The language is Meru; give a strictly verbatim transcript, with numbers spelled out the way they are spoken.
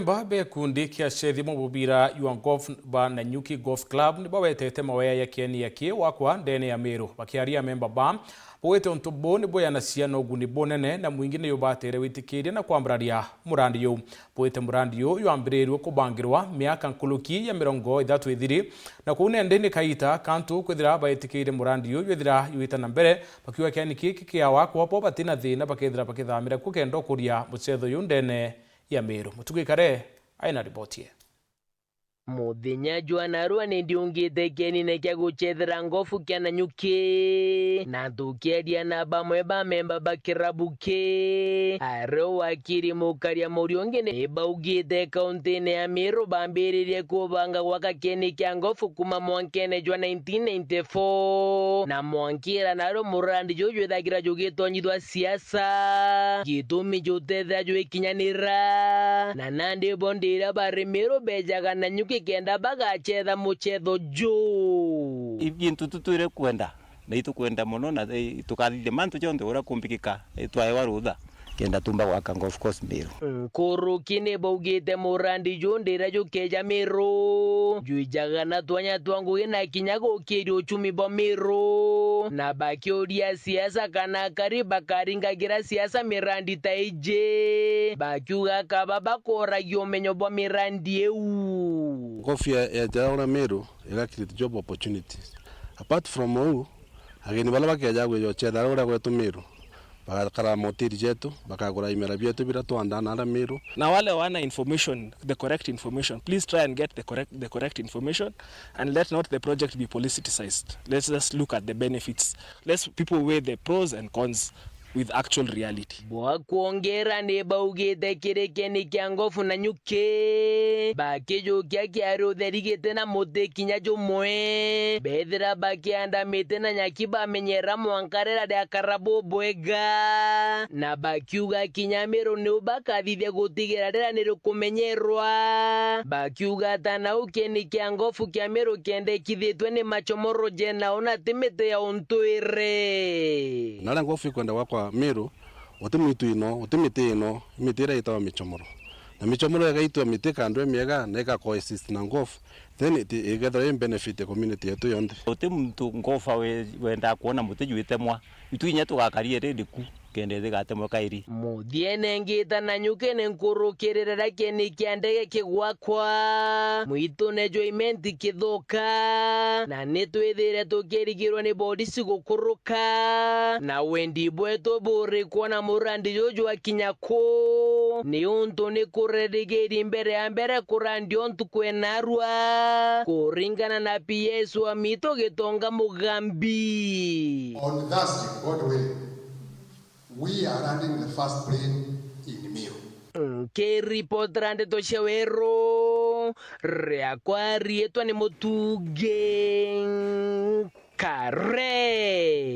Ba bekundi kia cethi mububira yua golf ba Nanyuki Golf Club nibo wetete mawea ya kieni ya ki wakwa ndene ya Meru. Bakiaria memba ba bugite untu bu ni buyanacia na uguni bunene na mwingi ni ubatere witikiria na kwambararia murandi yu. Bugite murandi yu yambiririrwe kubangirwa miaka nkuruki ya mirongo ithatu ithiri, na kuu nende ni kaita kantu kwithira baitikiire murandi yu jwithira yuita na mbere, bakiuga kieni kiki kia wakwa bo batina thina bakethira bakithamira kuo kenda ukuria mucetho yu ndene ya Meru. Mutugi Kare aina riboti ye. Muthenya jwa narua ni ndiungite kienine kia gucethera ngofu kia Nanyuki, na tukiaria na bamwe ba memba ba kirabu ki, ario wakiri Mukaria Muriungi ni baugite kauntine ya Meru bambiririe kubanga gwaka kieni kia ngofu kuma mwankene jwa nineteen ninety-four, na mwankira nario murandi juu jwithagira jugitonyithua siasa, gitumi jutethira jwikinyanira, na nandi bo ndiria bari Meru bejaga Nanyuki kenda bagacetha mucetho juu. Ibintu tutwire kwenda, na itukwenda mono, na i-, tukathithia mantu jonthe uria kumbikika, itwaewa rutha kenda tumba gwaka golf course Meru. Nkuruki ni baugite murandi juu ndiria jukeja Meru, jwijaga na twanya twa ngugi na kinya gukiria uchumi bwa Meru, na bakiuria siasa kana akari bakaringagira siasa mirandi ta iji, bakiuga kaba bakoragia umenyo bwa mirandi iu. Golf ya, ya jaura Meru iga create job opportunities. Apart from uu, ageni baria bakeja gwija gucetha uria gwetu Meru, bagakara moteri jetu, bakagura imera bietu biria twandaa naria Meru. Na wale wana information, the correct information, please try and get the correct, the correct information and let not the project be politicized. Let's just look at the benefits. Let's people weigh the pros and cons with actual reality. Bwa kwongera ni baugite kiri kieni kia ngofu Nanyuki, bakijukia kiari utheri giti na muti kinya jumwe. Bethira bakianda miti na nyaki bamenyera mwanka rira riakara bubwega. Na bakiuga kinya Meru niu bakathithia gutigira rira nirikumenyerwa. Bakiuga ta nau kieni kia ngofu kia Meru kiendekithitwe ni machomoro jenao na ti miti ya untwire. Naria ngofu ikwenda gwakwa Meru, uti mwitu ino, uti miti ino, i miti iria itagwa michomoro. Na michomoro igaitwa miti kando imiega na ika coexist na ngofu, then it, igethirwa i benefit ya community yetu yonthe. Uti muntu ngofa we-, wendaa kwona muti jwitemwa, itu inya tugakaria rindi ku, kenda ithigatemwe kairi. Muthiene ngita Nanyuki ni nkurukirira riria kieni kia ndege kigwakwa, mwitune jwa Imenti kithuka, na nitwithire tukirigirwa ni borisi gukuruka, na wendi bwetu buri kwona murandi juju jwakinya ku, niuntu ni kurerigiri mbere ya mbere kurandio ntuku enarua, kuringana na P S wa mitu Gitonga Mugambi. On Thursday, God willing, we are landing the first plane in Meru. Nkiripotera ndeto cia weru, riakwa riitwa ni Mutugi Kare.